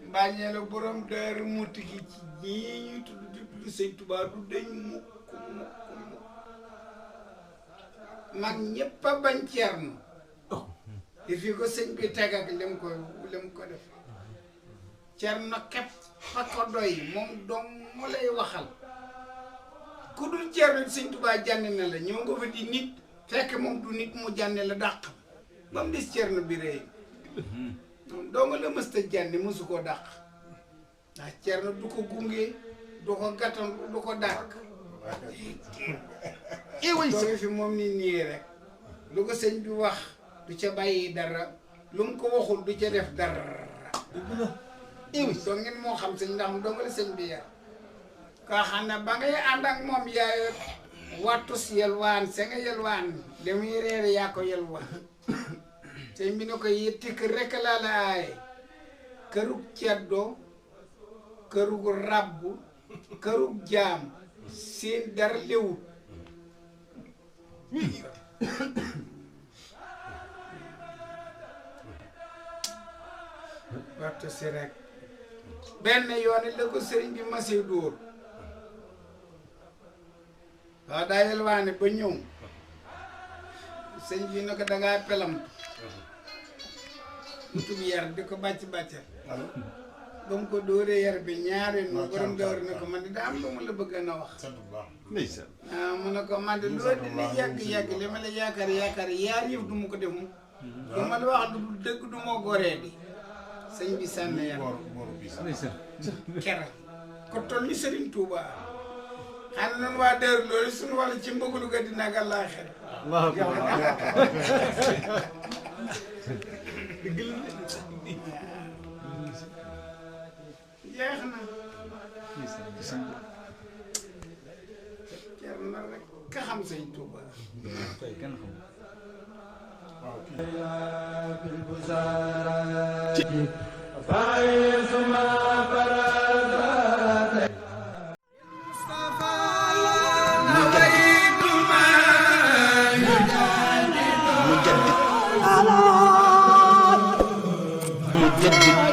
mbàññeelu borom Daaru Muti gi ci ñii ñuy tudd sëñ Tuubaa du dañ mukk mag ñëpp a bañ Ceerno di fi ko sëñ bi teg ak lim ko def Ceerno képp fa ko doy moom dong mu lay waxal ku dul Ceerno sëñ Tuubaa jànni na la ñëw nga fa di nit fekk moom du nit mu jànni la dàq ba mu des Ceerno bi rëy doo nga la mësta jànni mësu koo dàq ndax Ceerno du ko gunge du ko gàttan du ko dàq doogi fi moom ni nii rek lu ko sëñ bi wax du ca bàyyi dara lu mu ko waxul du ca def dara doo ngeen moo xam sëñ ndax mu doo nga la sëñ bi yar kaa xam ne ba ngay ànd ak moom yaayo wattus yelwaan sa nga yelwaan li muy reere yaa ko yelwaan sëñ bi ne ko yetti kër rekk laa la aaye kërug ceddo kërug rabbu kërug jaam seen dara léwut wattu si rek benn yoon la ko sëriñ bi masee dóor waaw daa yelwaane ba ñëw sëñ bi ne ko dangaa pelam tub yar di ko bàcc-bàccal ba mu ko dóoree yar bi ñaari no borom dawar ne ko man di daa am lu ma la bëgg na wax mu ne ko man de loolu dina yàgg-yàgg li ma la yaakaar yaar yëf du ma ko def mu du ma la wax du dëgg du ma goree di sëñ bi sànni yar kera ko toll ni Sëriñ Tuuba xanaa noonu waa dër loolu suñu wàllu ci mbëggulu ga dina ga laaxel jeex na cer na rek ka xam Sëñ Tuuba مجدد